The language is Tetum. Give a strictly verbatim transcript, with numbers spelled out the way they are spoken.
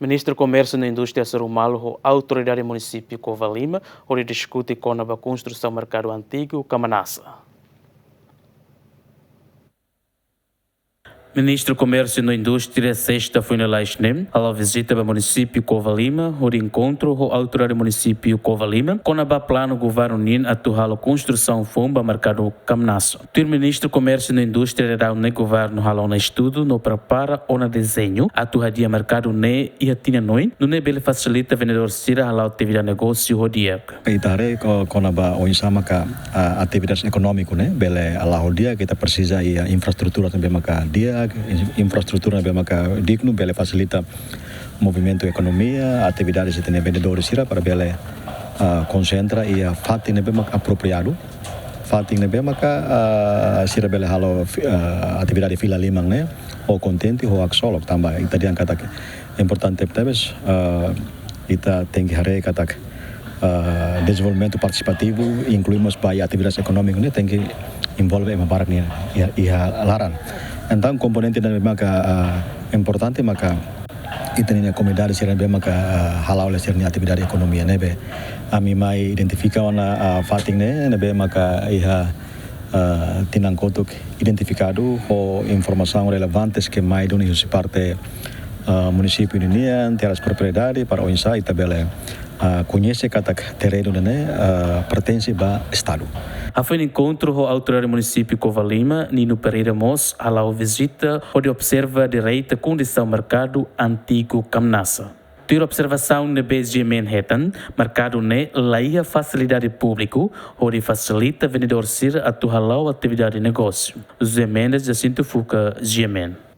Ministru Komérsiu no Indústria hasoru malu ho Autoridade Munisípiu Covalima hodi diskute kona-ba konstrusaun merkadu antigu Kamanasa. Ministru Komérsiu no Indústria, sesta foin lalais ne'e, hala'o vizita ba munisípiu Covalima, hodi enkontru ho Autoridade Munisípiu Covalima kona-ba planu governu nian atu halo konstrusaun foun ba merkadu Kamanasa. Tuir Ministru Komérsiu no Indústria, daudaun ne'e governu halo ona estudu no prepara ona dezeñu atu hadi'a merkadu ne'e iha tinan oin, nune'e bele fasilita vendedór sira hala'o atividade negósiu ho di'ak. Ita haree kona-ba oinsá maka atividade ekonómiku ne'e bele hala'o ho di'ak, ita presiza iha infraestrutura ne'ebé maka di'ak, infraestrutura ne'ebé maka dignu, bele fasilita movimentu ekonomia, atividade sira-ne'e, vendedór sira para bele konsentra iha fatin ne'ebé maka apropriadu, fatin ne'ebé maka sira bele halo atividade fila liman ne'e ho kontente, ho haksolok. Tanba ita dehan katak importante tebes, ita tenke haree katak dezenvolvimentu partisipativu inklui mós ba atividade ekonómiku ne'e tenke envolve ema barak nian iha, iha laran. Entaun komponente ne'ebé maka importante maka ita-nia komunidade sira ne'ebé maka hala'o sira-nia atividade ekonomia ne'ebé ami mai identifika ona fatin ne'e ne'ebé maka iha tinan kotuk identifikadu ho informasaun relevantes ke mai duni husi parte munisípiu ninian, terras propriedade, para oinsá ita bele koñese katak terrenu ne'e pertense ba Estadu. Hafoin enkontru ho Autoridade Munisípiu Covalima, Nino Pereira mós hala'o vizita hodi observa direta kondisaun merkadu antigu Kamanasa. Tuir observasaun ne'ebé GMN hetan, merkadu ne'e laiha fasilidade públiku hodi fasilita vendedór sira atu hala'o atividade negósiu. José Mendes, Jacinto Fuca, GMN.